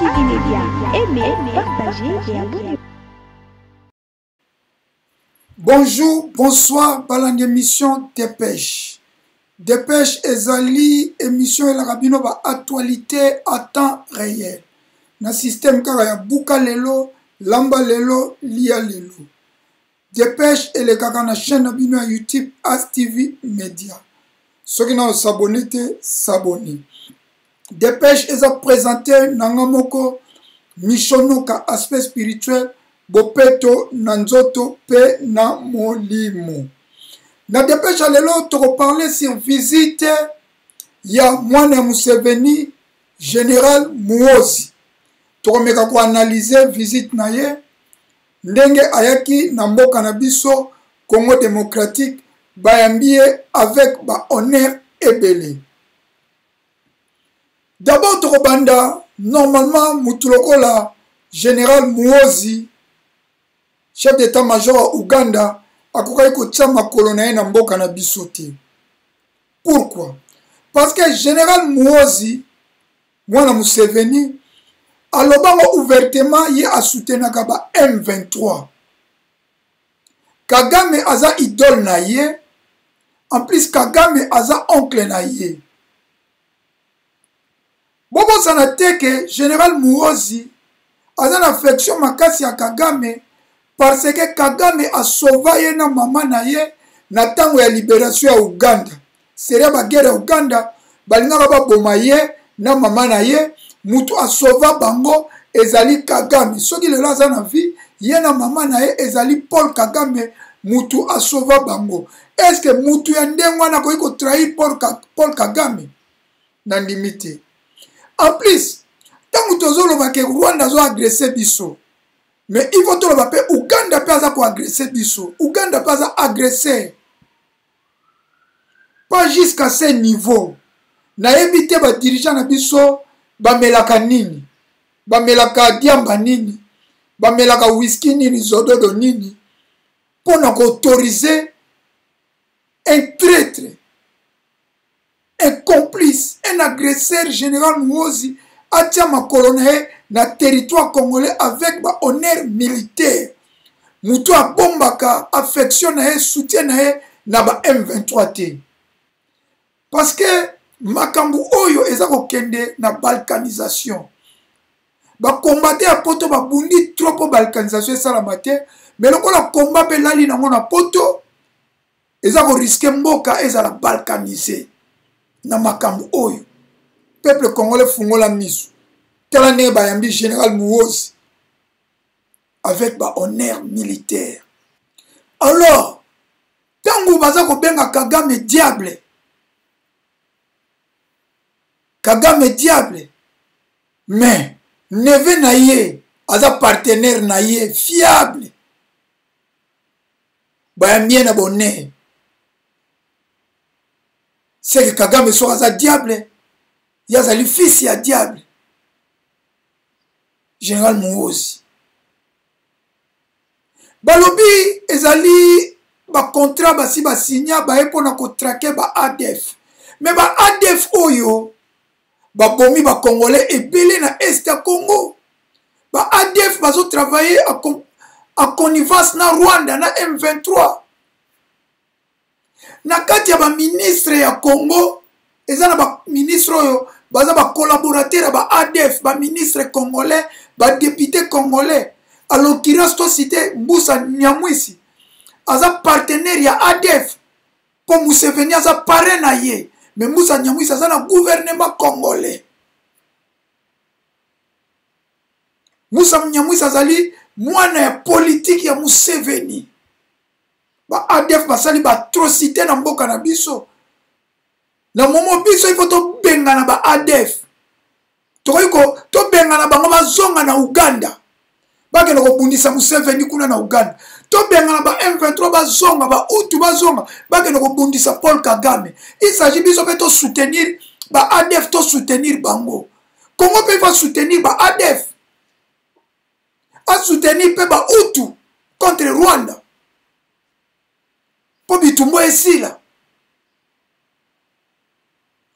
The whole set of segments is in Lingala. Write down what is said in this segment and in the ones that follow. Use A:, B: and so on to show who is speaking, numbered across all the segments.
A: ASTV Media. Aimez, partagez et abonnez-vous.
B: Bonjour, bonsoir, balandi émission Dépêche. Dépêche ezali émission elaka bino ba actualité à temps réel. Na système kaka ya buka lelo, lamba lelo, lia lelo. Dépêche elekaka na chaîne na bino ya YouTube ASTV Media. Soki na s'abonner te, s'abonner. Dépêche eza présente na nga moko Michonoka aspect spirituel bopeto na nzoto pe na molimo. Na dépêche ya lelo tokoparle sur visite ya mwana ya Museveni Général Muozi. Tokomeka koanalyse visite na ye ndenge ayaki na mboka na biso Congo démocratique bayambi ye avec ba honneur ebele. D'abord tokobanda normalement mutu lokola General Muozi chef d'état-major ya Ouganda akokaki kotia makolo na ye na mboka na biso te. Pourquoi? Parce que General Muozi mwana Museveni alobango ouvertement ye asoutenaka ba M23. Kagame aza idole na ye, en plus Kagame aza oncle na ye. Bobosana te ke General Muhozi aza na affection makasi ya Kagame parce que Kagame asauva ye na mama na ye na ntango ya liberation ya Uganda. Seria ba guerre ya Uganda balingaka baboma ye na mama na ye, mutu asauva bango ezali Kagame. Soki lelo aza na vie, ye na mama na ye ezali Paul Kagame mutu asauva bango. Est-ce que mutu ya ndenge wana akoki kotrahir Paul Kagame? Nandimi te. En plus, ntango tozoloba ke Rwanda azo agresse biso, mais il faut toloba mpe Uganda mpe aza koagresse biso. Uganda mpe aza agresseur. Pas jusqu'à ce niveau. Nayebi te ba dirigeants na biso bamelaka nini, bamelaka diamba nini, bamelaka whisky nini, zododo nini, mpo na koautoriser un traître, un complice, un agresseur général Muhozi atia makolo na ye na territoire congolais avec ba honneur militaire. Moto abombaka affection na ye, soutien na ye na ba M23 te. Parce que makambo oyo eza kokende na balkanisation. Ba combattants ya poto babundi trop po balkanisation esalama te, mais lokola combat pe elali nango na poto, eza koriske mboka ezala balkanise na makambo oyo. Peuple congolais fungola miso, tala ndenge bayambi Général Muhozi avec ba honneur militaire. Alors ntango baza kobenga Kagame diable, Kagame diable, mais neveu na ye aza partenaire na ye fiable, bayambi ye na bonheur. C'est que Kagame soki aza diable, ye azali fils ya diable. Général Muhozi balobi ezali ba contrat basi basigna baye mpona kotrake ba ADF, mais ba ADF oyo babomi ba congolais ebele na est ya Congo. Ba ADF bazo travailler en connivence na Rwanda na M23. Na kati ya ba ministre ya Congo eza na ba ministre oyo baza ba collaborateur ya ba ADF, ba ministre congolais, ba député congolais. À l'occurrence to citer Mbusa Nyamwisi aza partenaire ya ADF po Museveni aza parrain na ye, mais Mbusa Nyamwisi aza na gouvernement congolais. Mbusa Nyamwisi azali mwana ya politique ya Museveni. Ba ADF basali ba atrocité na mboka na biso. Na momo biso il faut tobengana ba ADF. Tokoki ko tobengana bango bazonga na Uganda. Bakende kobundisa Museveni kuna na Uganda. Tobengana ba M23 bazonga, ba Hutu bazonga, bakende kobundisa Paul Kagame. Il s'agit biso pe to soutenir ba ADF, to soutenir bango. Congo pe va soutenir ba ADF. A soutenir pe ba Hutu contre Rwanda. Po bitumbo esila.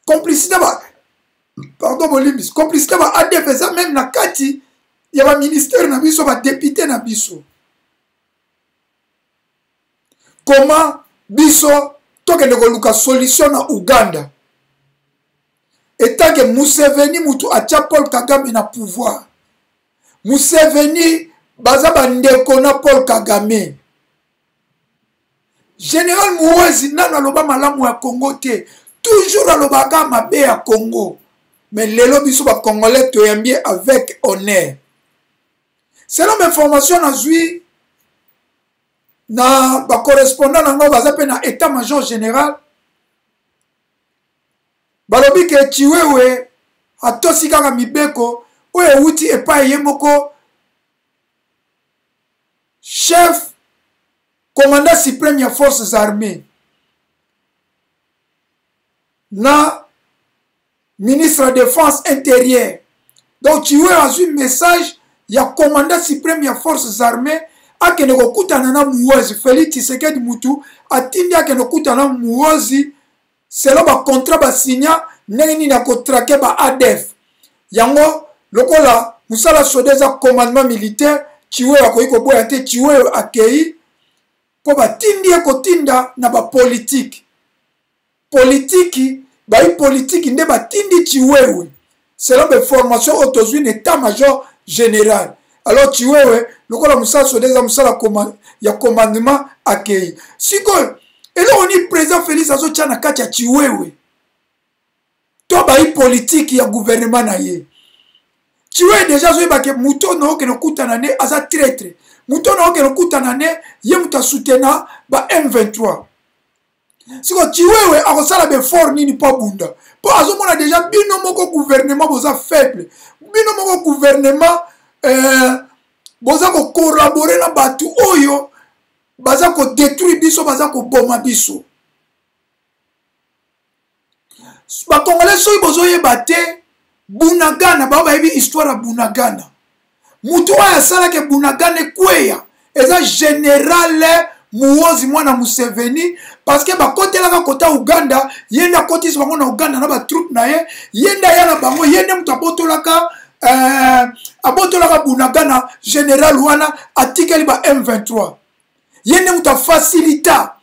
B: Complicité ba, pardon, Pardon, bolimbisi, complicité ba ADF eza meme na kati ya baministère na biso, badepute na biso. Comment biso tokende koluka solution na Uganda etant que Museveni mutu atia Paul Kagame na pouvoir? Museveni baza bandeko na Paul Kagame. Général Muhoozi nano aloba malamu ya Congo te, toujours alobaka mabe ya Congo, mais lelo biso ba Congolais toyambi avec honneur. Selon information nazwi na ba correspondant na ngai baza mpe na état major général, balobi ke Tshiwewe atosi kaka mibeko oyo ewuti epai ye moko chef commandant suprême ya forces armées na ministre ya défense intérieure. Donc Tshiwewe azwi message ya commandant suprême ya forces armées akende kokutana na Muhoozi. Félix Tshisekedi mutu atindi akende kokutana na Muhoozi selon bacontrat basigna ndenge nini akotrake ba ADF. Yango lokola mosala soda eza commandement militaire, Tshiwewe akoki koboya te. Tshiwewe akei mpo batindi ye kotinda na bapolitike. Politiki bayi politiki nde batindi Tshiwewe selon bainformation oyo tozwi na état major général. Alors Tshiwewe lokola mosala soda eza mosala ya commandement, akei. Sikoyo eloko nini président Félix azotya na kati ya Tshiwewe to bayi politiki ya gouvernement na ye? Tshiwewe deja azoyeba ke moto oyo naokende kokutana ne aza traître, moto oyo naokende kokutana ne ye moto asutena ba M23. Siko Tshiwewe akosala befort nini mpo abunda? Mpo azomona deja bino moko gouvernement boza faible, bino moko gouvernement boza kocollabore na bato oyo baza kodetruire biso, baza koboma biso. Bakongolais, soki bozoyeba te, Bunagana, bao bayebi histoire ya Bunagana, moto oyo asalaki Bunagana ekweya eza général Muhoozi mwana Museveni, parce que bakotelaka kota Uganda, ye nde akotisi bango na Uganda na batroupe na ye, ye nde aya na bango, ye nde moto abotolaka abotolaka Bunagana. Général wana atikeli ba M23, ye nde moto afacilita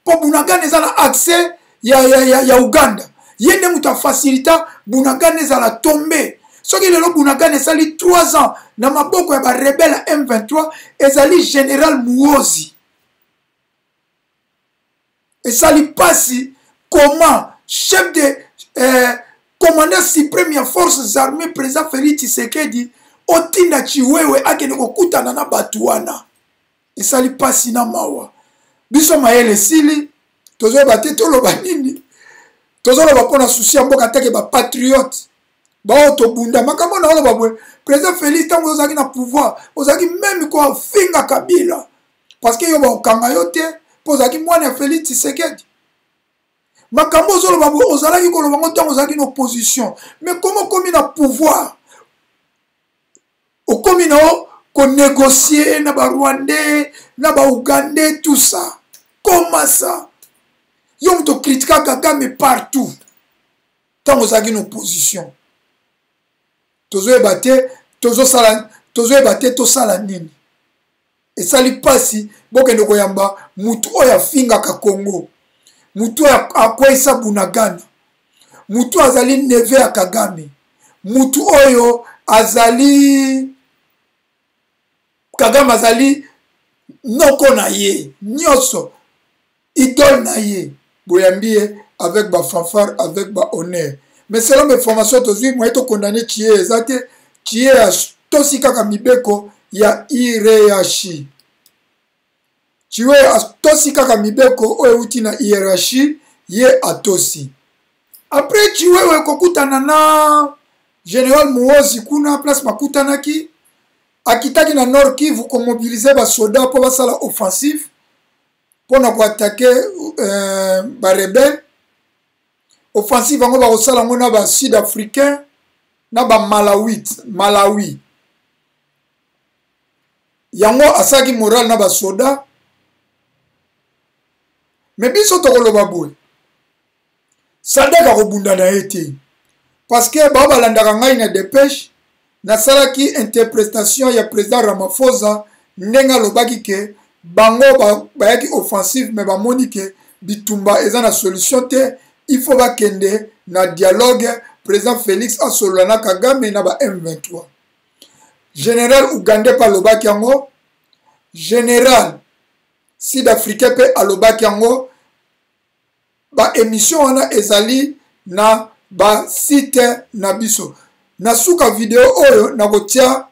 B: mpo Bunagana eza na accès ya Uganda. Ye nde moto afacilita Bunagana ezala tombe. Soki lelo Bunagana esali 3 ans na maboko ya barebele ya M23, ezali général Muhoozi. Esali mpasi, comment chef de commandant suprême ya forces armées, président Félix Tshisekedi, otinda Tshiwewe akende kokutana na bato wana? Esali mpasi na mawa. Biso mayele esili, tozoyeba te toloba nini. Tozoloba mpona susi ya mboka teke bapatriote bao tobunda makambo na oloba boye. Président Félix, ntango ozalaki na pouvoir, ozalaki meme kofinga Kabila parce que yo bakokanga yo te mpo ozalaki mwana ya Félix Tshisekedi. Makambo ozoloba boye, ozalaki koloba ngo ntango ozalaki na opposition, mais komo okomi na pouvoir, okomi na o konégocie na barwandais, na baougandais, tout ça. Comment ça? Yo moto okritika Kagame partout ntango ozalaki na opposition. Tozoyeba te tozosala, tozoyeba te tosala nini. Esali mpasi, bokende koyamba mutu oyo afingaka Congo, mutu oyo akweyisa Bunagana, mutu oyo azali neve ya Kagame, mutu oyo azali Kagame azali noko na ye nyonso, idole na ye. Boyambi ye avec ba fanfare, avec ba honneur. Mais selon mes formations tozwi, moye tokondane Chie eza te. Chie atosi kaka mibeko ya hiérarchie. Chie atosi kaka mibeko oyo euti na hiérarchie, ye atosi. Après Tshiwewe kokutana na général Muhoozi kuna place bakutanaki, akitaki na Nord Kivu komobilize basoda mpo basala offensive mpona koatake barebele. Offensive yango bakosala yango na basud africain na bamalawite, Malawi. Yango asalaki morale na basoda. Me biso tokoloba boye, Sadek akobunda na ye te. Parce que bao balandaka ngai na depêche, nasalaki interpretation ya président Ramaphosa ndenge alobaki ke bango bayaki offensive, mais bamoni ke bitumba eza na solution te, il faut bakende na dialogue. Président Félix asolola na Kagame na ba M23. Général ougandais mpe alobaki yango, général sud africain mpe alobaki yango. Ba émission wana ezali na ba site na biso. Na suka video oyo nakotia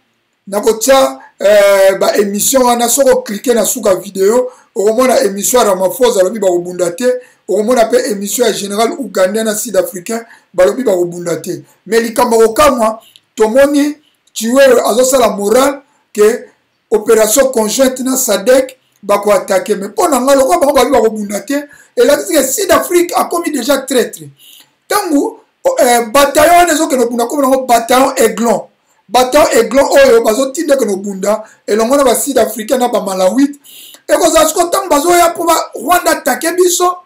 B: ba émission wana. Soki oklike na suka video, okomona émission ya Ramaphosa alobi bakobunda te, okomona mpe émission ya général ougandais na sud africain balobi bakobunda te. Mais likambo kokamwa, tomoni Tshiwewe azosala moral ke opération conjointe na SADC bakoatake. Me mpo na ngai, lokola bango babi bakobunda te, elakisi ke Sud Afrique akomi déjà traître. Ntango bataillon wana ezokende kobunda, komi nango bataillon Aiglon, bataillon Aiglon oyo bazotinda ekende kobunda elongo na basud africain na bamalawite, ekozala siko ntango bazoya mpo Rwanda atake biso,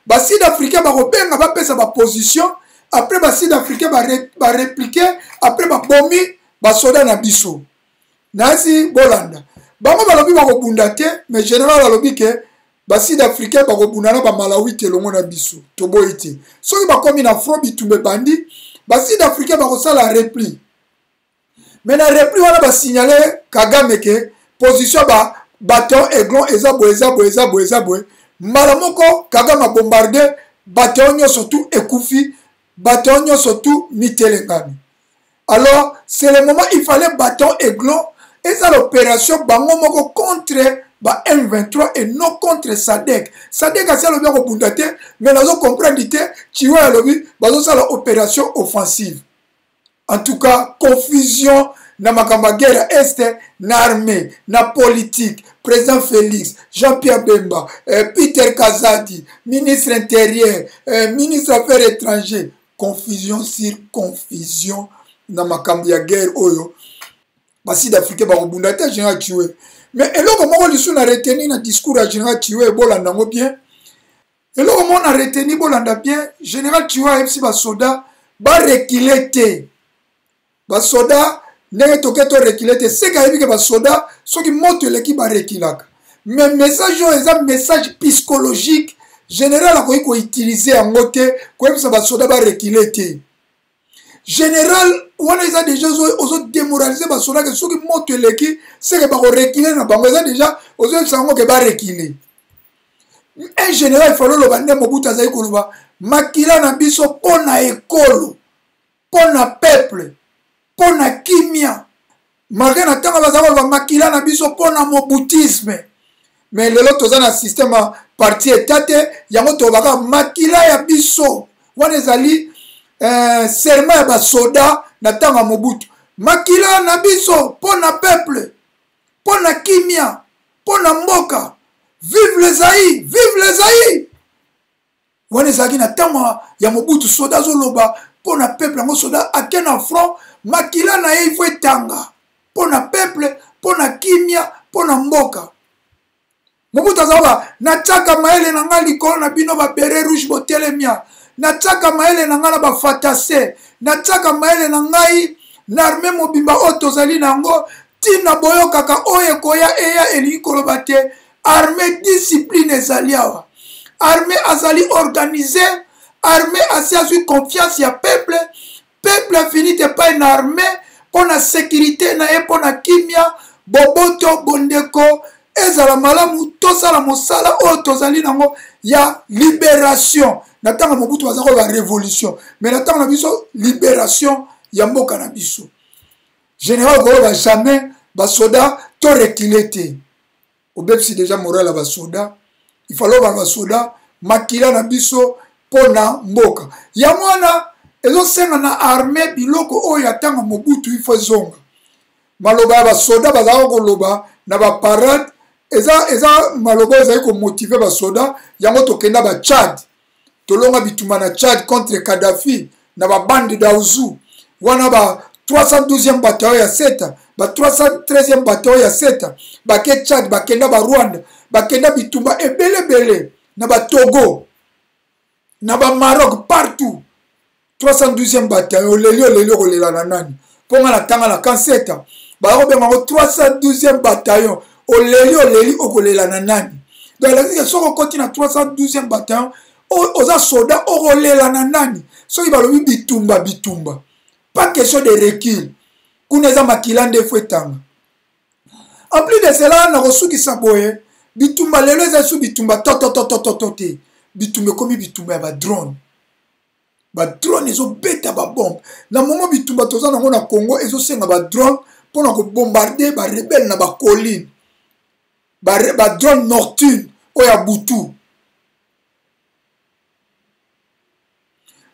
B: basud africain bakobenga bapesa baposition, après basud africain bareplike, après babomi basoda na biso. Nasi bolanda bango, balobi bakobunda te, mais général alobi ke basud africain bakobunda na bamalawite elongo na biso. Toboyi te, soki bakomi na front, bitumba ebandi, basud africain bakosala repli. Mais na repli wana, basignale Kagame ke position ba bataillon Aiglon eza boye, eza boye, eza boye, eza boye. Mbala moko Kagame abombarde bataillon nyonso, tu ekufi, bataillon nyonso tu mitelengami. Alors c'est le moment il fallait bataillon Aiglon eza l'opération bango moko contre ba M23 et non contre SADC. SADC asi alobi akobunda te, mais nazo comprendre te. Tshiwewe alobi bazosala opération offensive. En tout cas, confusion na makambo ya guerre ya Est, na armée, na politique. Président Félix, Jean-Pierre Bemba, Peter Kazadi, ministre intérieur, ministre affaires étrangères, confusion sur confusion na makambo ya guerre oyo. Basud africain bakobunda te, général Tshiwewe. Mais eloko moko lisusu na retenir na discours ya général Tshiwewe, bolanda yango bien. Eloko moko na retenir, bolanda bien, général Tshiwewe ayebisi basoda barekile te. Basoda ndenge toke torekile te, seke ayebi ke basoda soki moto eleki barekilaka. Mais message oyo eza message psychologique, général akoki koutilize yango te koyebisa basoda barekile te. Général wana eza deja ozodemoralize basoda ke soki moto eleki seke bakorekile na bango, eza deja ozoyebisa yango ke barekile. Un général ifalo oloba nde Mobutu azali koloba makila na biso mpo na ekolo, mpo na peuple, mpo na kimia. Malgré na ntango baza koloba makila na biso mpo na mobutisme, mais lelo toza na système ya parti état te, yango tolobaka makila ya biso wana ezali serment ya basoda na ntango ya Mobutu, makila na biso mpo na peuple, mpo na kimia, mpo na mboka, vive le Zaïre, vive le Zaïre. Wana ezalaki na ntango ya Mobutu, soda azoloba mpo na peuple yango, soda ake na front, makila na ye ifo etanga mpo na peuple, mpo na kimia, mpo na mboka. Mobutu azaloba natiaka mayele na ngai likolo na bino babere rouge botelemia, natiaka mayele na ngai na bafatase, natiaka mayele na ngai na arme mobimba oyo tozali na yango, ntina boyokaka oyo ekoya eya, elingi koloba te armée discipline ezali awa, armée azali organise, armée asi azwi confiance ya peuple, peuple afini te epai na armée mpo na sécurité na ye, mpo na kimia, boboto, bondeko ezala malamu, tosala mosala oyo tozali nango ya libération. Na ntango Mobutu baza koloba révolution, mais na ntango na biso libération ya mboka na biso. Général koloba jamais basoda to rekile te, obebisi deja moral ya basoda. Ifalo ba basoda makila na biso mpo na mboka. Yango wana ezosenga na armée biloko oyo ya ntango Mobutu ifo ezonga. Maloba ya basoda bazalaka koloba na baparade eza maloba oyo ezali komotive basoda. Yango tokenda ba Tchad, tolonga bitumba na Tchad contre Kadhafi na babande d'Aouzou wana, ba 312e bataillon ya seta, ba 313e bataillon ya seta bake Tchad, bakenda ba Rwanda, bakenda bitumba ebelebele na ba Togo, na ba Maroc, partout. 312e bataillon, oleli oleli, okolela na nani? Mpo nga natanga na kanseta, baya kobenga yango 312e bataillon. Oleli oleli, okolela na nani? Donc elakisi ke soki okoti na 312e bataillon, oza soda, okolela na nani soki balobi bitumba bitumba? Pas question de recul kuna, eza makila nde fo etanga. En plus de cela, nakosukisa boye: bitumba lelo eza su bitumba totototototo te, bitumba ekomi bitumba ya badrone. Badrone ezobeta babombe na momo. Bitumba toza nango na Congo ezosenga badrone mpona kobombarde barebele na bacolline, badrone nocturne oyo ya butu.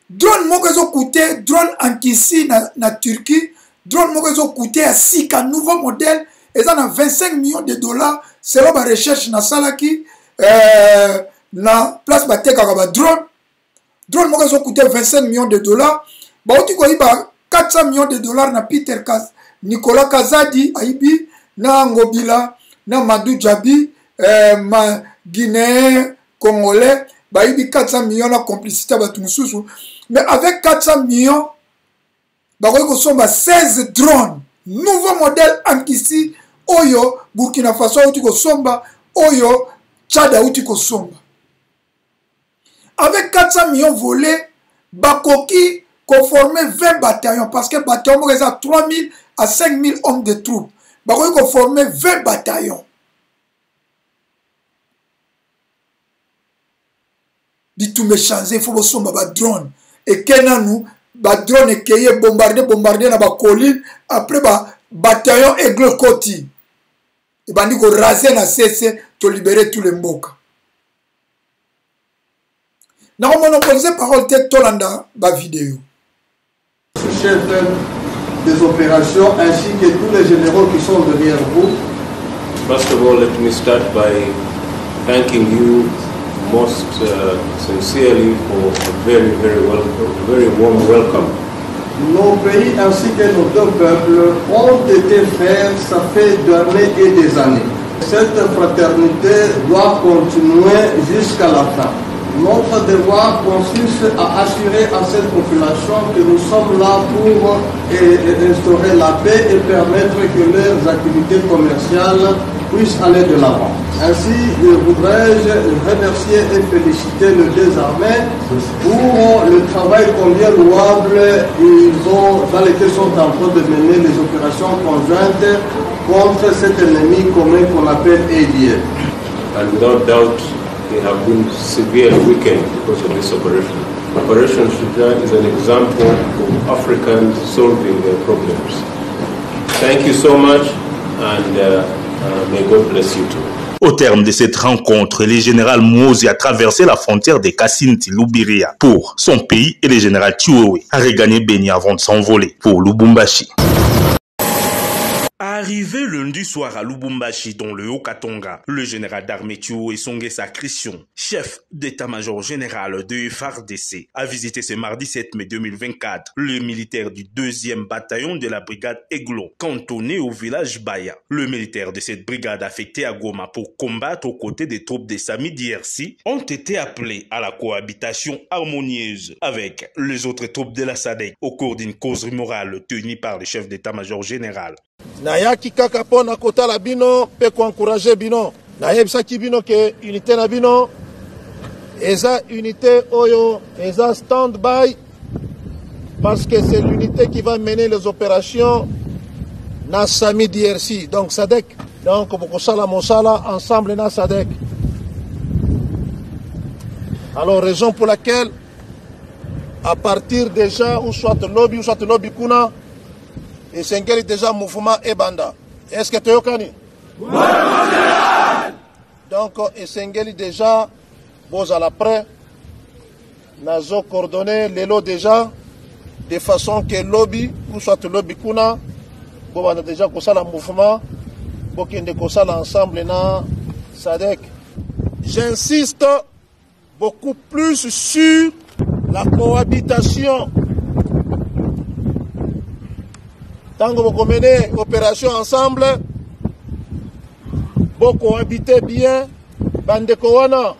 B: Drone moko ezokute, drone Ankisi na Turquie, drone moko ezokute ya sika, nouveau modèle, eza na 25 millions de dollars selon barecherche nasalaki na place batekaka badrone. Drone moko ezokute 25 millions de dollars. Bauti koyiba 400 millions de dollars na Peter Kaz, Nicolas Kazadi ayibi na Ngobila na Madu Jabi, ma Guinéen congolais, bayibi 400 millions na complicité ya bato mosusu. Mais avec 400 millions, bakoki kosomba 16 drone nouveau modèle Ankisi oyo Burkina Faso auti kosomba, oyo Tchad auti kosomba. Avec 400 millions volés, bakoki koforme 20 bataillons, parce que bataillon moko eza 3000 à 5000 hommes de troupes. Bakoki koforme 20 bataillons. Bitumba echange, ifo bosomba badrone. Eke nanu badrone ekei ebombarde bombarde na bacolline, après ba bataillon Aigle koti, ebandi korase na sese, tolibere tout le mboka. Nakomonopolise parole te, tolanda bavideo.
C: Chef des opérations ainsi que tous les généraux qui sont derrière vous.
D: First of all, let me start by thanking you most sincerely for a very, very, well, very warm welcome.
C: Nos pays ainsi que nos deux peuples ont été frères, ça fait d'années et des années. Cette fraternité doit continuer jusqu'à la fin. Notre devoir consiste à assurer à cette population que nous sommes là pour instaurer la paix et permettre que leurs activités commerciales puissent aller de l'avant. Ainsi, voudrais-je remercier et féliciter nos deux armées pour le travail combien louable ils ont, dans lequel sont en train de mener les opérations conjointes contre cet ennemi commun qu'on appelle ADF.
D: And without doubt, they have been severely weakened because of this operation. Operation Shujaa is an example of Africans solving their problems. Thank you so much, and may God bless you too.
E: Au terme de cette rencontre, le général Muhoozi a traversé la frontière de Kasindi Lubiria pour son pays et le général Tshiwewe a regagné Beni avant de s'envoler pour Lubumbashi. Arrivé lundi soir à Lubumbashi dans le Haut-Katanga, le général d'armée Tshiwewe Songesa Christian, chef d'état-major général de FARDC, a visité ce mardi 7 mai 2024 le militaire du 2e bataillon de la brigade Aiglon, cantonné au village Baya. Le militaire de cette brigade affecté à Goma pour combattre aux côtés des troupes des SAMIDRC ont été appelés à la cohabitation harmonieuse avec les autres troupes de la SADC au cours d'une causerie morale tenue par le chef d'état-major général.
F: Nayaki kaka mpo na kotala bino mpe koencourage bino. Nayebisaki bino ke unité na bino eza unité oyo eza stand by, parce que c'est l'unité qui va mener les opérations na SAMIDRC, donc SADC. Donc bokosala mosala ensemble na SADC. Alors, raison pour laquelle à partir déjà ou soit lobi ou soit lobi kuna, esengeli déjà mouvement ebanda. Est ce que toyokani? Donc esengeli déjà bozala prêt. Nazo coordonné lelo déjà de façon que lobi ou soit lobi kuna, bobanda déjà kosala mouvement, bokende kosala ensemble na SADC. J'insiste beaucoup plus sur la cohabitation. Ntango bokomene opération ensemble, bokohabite bien. Bandeko wana,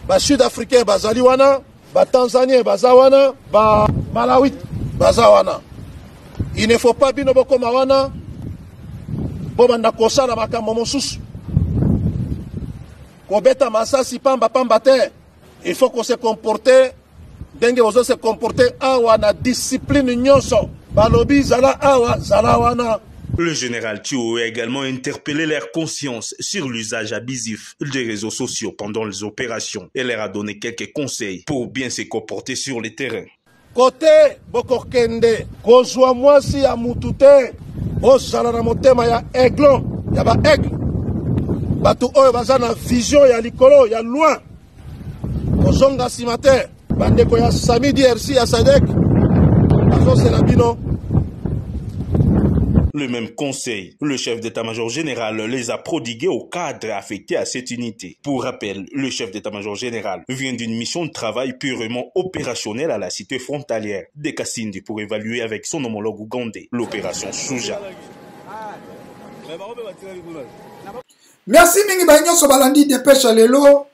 F: basud-africain bazali wana, batanzanien baza wana, ba Malawi baza wana. Il ne faut pas bino bokoma wana bobanda kosala makambo mosusu, kobeta masasi pamba pamba te. Il faut ko se comporter ndenge bozo se comporter awa na discipline nyonso. Balobi zala awa, zala wana.
E: Le général Thio a également interpellé leur conscience sur l'usage abusif des réseaux sociaux pendant les opérations et leur a donné quelques conseils pour bien se comporter sur le terrain.
F: Kote bokokende kozwa mwasi ya mutu te, bozala na motema ya aiglon, ya ba aigle, bato oyo baza na vision ya likolo ya loin, kozonga nsima te. Bandeko ya Sami DRC ya SADC bazosela bino.
E: Le même conseil, le chef d'état-major général les a prodigués aux cadres affectés à cette unité. Pour rappel, le chef d'état-major général vient d'une mission de travail purement opérationnelle à la cité frontalière de Kasindi pour évaluer avec son homologue ougandais l'opération Shujaa.
B: Merci mingi ba nyonso balandi dépêche ya lelo.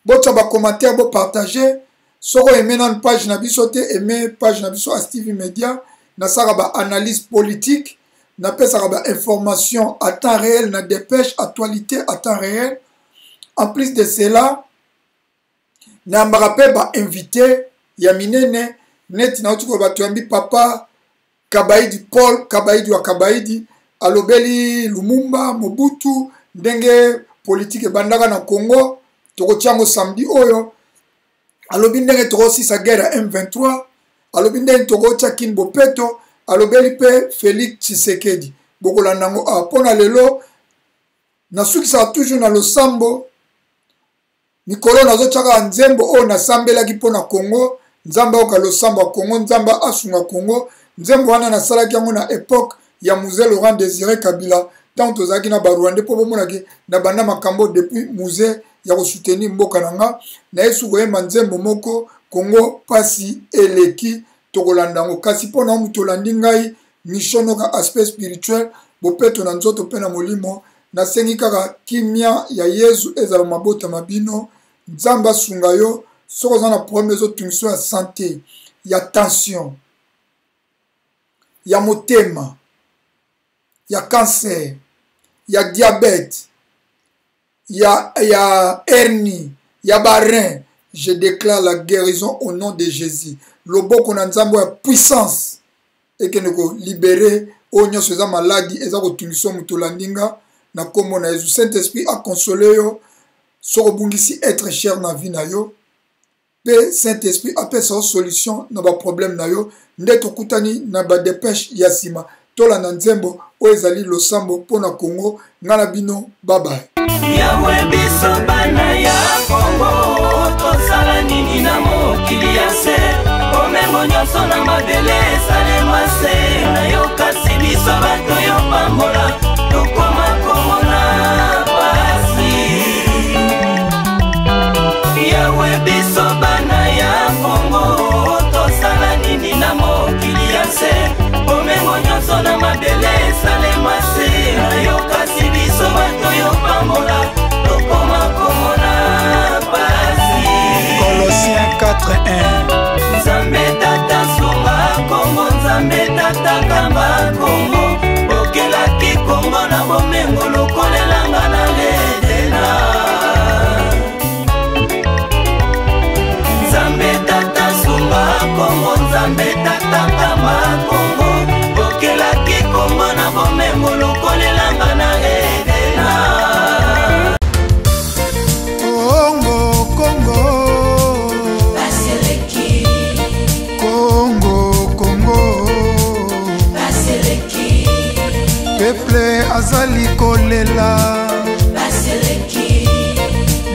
B: Botia ba commentaire, bo partager. Soko aimé nanu page na biso te, aimé page na biso Astv Media. Nasaka ba analyse politique, napesaka ba information à temps réel na dépêche, actualité à temps réel. En plus de cela, nayambaka mpe ba invité ya minene neti nauti koloba toyambi papa Kabaidi Paul Kabaidi wa Kabaidi alobeli Lumumba Mobutu ndenge politike ebandaka na Congo tokotia yango samedi oyo alobi ndenge tokosisa guerre ya M23 alobi ndenge tokotia kin bopeto alobeli mpe Felix Tshisekedi bokolanda yango awa mpo na lelo nasukisaka toujours na losambo Mikolo nazotia kaka nzembo oyo nasambelaki mpo na Congo, Nzambe ayoka losambo ya Congo, Nzambe asunga Congo. Nzembo wana nasalaki yango na epoque ya Mzee Laurent Desire Kabila, ntango tozalaki na ba Rwandais, mpo bomonaki na banda makambo depuis Mzee ya kosoutenir mboka na nga. Naye su koyemba nzembo moko Congo pasi eleki, tokolanda yango. Kasi mpo na yo moto olandi ngai, mission noka aspect spirituel, bopeto na nzoto mpe na molimo, nasengi kaka kimia ya Yezu ezala mabota ma bino. Nzambe asunga yo soki oza na problème ezotungisa ya sante, ya tension, ya motema, ya cancer, ya diabète, ya hernie, ya ba rein, je déclare la guérison au nom de Jésus. Loboko na Nzambe ya puissance ekende ko libérer oyo nyonso eza maladi eza kotungisa moto olandi nga na kombo na Yesu. Saint-Esprit a console yo soki obungisi être cher na vie na yo, pe Saint-Esprit apesa yo solution na ba problème na yo. Nde tokutani na ba dépêche ya nsima, tolanda nzembo oyo ezali losambo mpo na Congo. Nga na bino, bye bye.
G: Yawe biso bana ya Kongo tosala nini na mokili ya se, bomengo nyonso na mabele esalema se na yo, kasi biso bato yo pambola tokoma komona pasi. Yawe biso bana ya Kongo tosala nini na mokili ya se, bomengo nyonso na mabele esalema se na yo, kasi biso bato yo pambola tokoma komona pasi.
B: Colossiens 4:1.
G: Nzambe tata sunga Kongo, Nzambe tata kamba Kongo, okelaki Kongo na bomengo lokolelanga na ledena. Nzambe tata sunga Kongo, Nzambe tata kamba Kongo, okelaki Kongo na bomengo lokolelanga na ledena.
B: Kongo, Kongo.
G: Baseleki.
B: Kongo, Kongo.
G: Baseleki.
B: Peuple azali kolela.
G: Baseleki.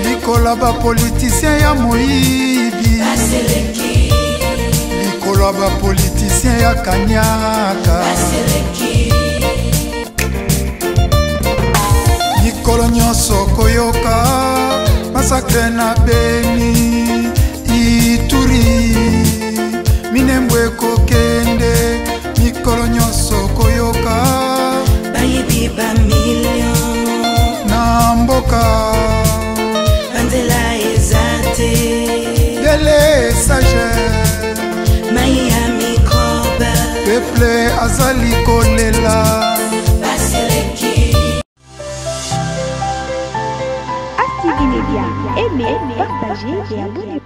B: Likola ba politicien ya moyibi.
G: Baseleki.
B: Likola ba politicien ya kanyaka.
G: Baseleki.
B: Mikolo nyonso koyoka massacre na Beni, Ituri, Minembwe kokende. Mikolo nyonso koyoka
G: bayibi ba million
B: na mboka,
G: banzela eza te,
B: dele sage
G: mai ya
H: Peuple azali kolela.
A: ASTV Media, aimez, partagez et abonnez-vous.